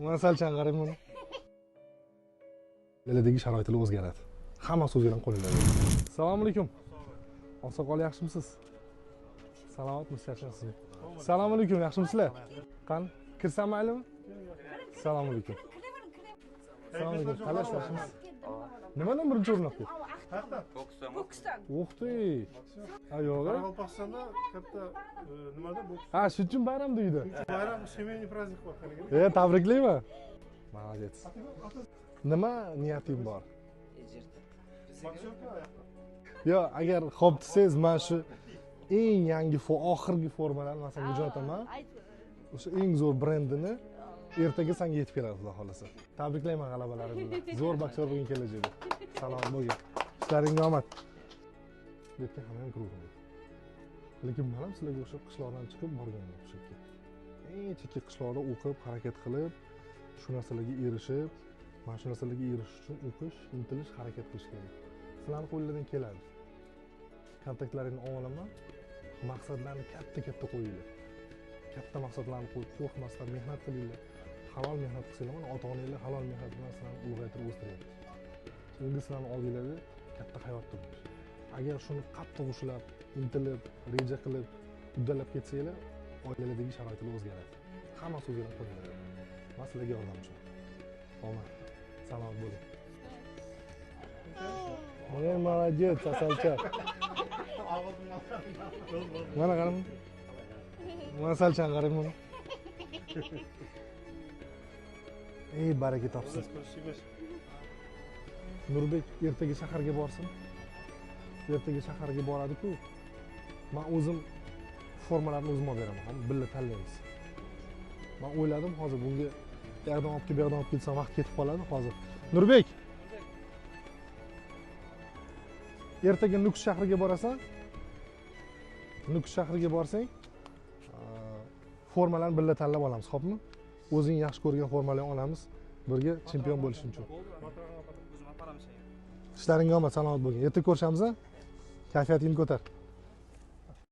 Masalchan qarang buni. Oiladagi sharoitlar o'zgaradi. Hammasi o'zgaradi qo'linglarda. Assalomu alaykum. Oqsoqol, yaxshimisiz? Salomatmisiz, yaxshimisiz? Assalomu alaykum, yaxshimisizlar? Qani, kirsam maylimi? Assalomu alaykum. Assalomu alaykum. Qalay, yaxshimisiz? Nimadan birinchi o'rin olib ketdi? Boksdan. Boksdan. Uxti. Ha, yo'q. Qoraqalpog'istonda katta nimada boks? Ha, shuning uchun bayram deydi. Bayram, семейный праздник bor. Tabriklayman. Молодец. Nima niyating bor? Yo, agar xo'p desangiz, mana shu eng yangi oxirgi formalarni man senga jo'nataman. O'sha eng zo'r brendini ertaga senga yetib keladi, xudo xolasa. Tabriklayman g'alabalaring bilan. Zo'r boksyor bo'lgin kelajakda. Salom bo'lgin. Ishlaringga omad. Bu yerga hamma ham kiravermaydi. Lekin men ham sizlarga o'xshab qishloqdan chiqib borganman o'sha yerga. Eng chekka qishloqda o'qib, harakat qilib, shu narsalarga erishib, mana shu narsalarga erishish uchun o'qish, intilish, harakat qilish kerak. Sizlarning qo'lingizdan keladi. Kontaktlaringni olaman. Maqsadlarni katta-katta qo'yinglar. Katta maqsadlarni qo'yib, qo'rqmasdan mehnat qilinglar. Halol mehnat qilsanglar, mana ota-onanglar halol mehnat bilan sizlarni ulg'aytirib o'stiryapti. Endi sizlarning oldingizda katta hayot turibdi. Agar shuni qattiq ushlab, intilib, reja qilib, uddalab ketsanglar, oilalardagi sharoitlar o'zgaradi. Hammasi o'zgarib qo'yiladi. Men sizlarga yordamchiman. Omad. Salomat bo'ling. Ey, молодец, asalcha. Mana qarang. Asalchan qarang buni. Ey, baraka topsin. Nurbek ertaga shaharga borsin. Ertaga shaharga boradi-ku. Men o'zim formalarni o'zim olib beraman, ham birga tanlaymiz. Men o'yladim, hozir bunga bu yoqdan olib kelib, bu yoqdan olib ketsam vaqt ketib qoladi hozir. Nurbek! Ertaga Nukus shahriga borasan. Nukus shahriga borsang, formalarni birga tanlab olamiz, xo'pmi? O'zing yaxshi ko'rgan formalarni olamiz, birga chempion bo'lishing uchun. Ishlaringga omad, salomat bo'lgin. Ertaga ko'rishamiz, a? Kayfiyatingni ko'tar.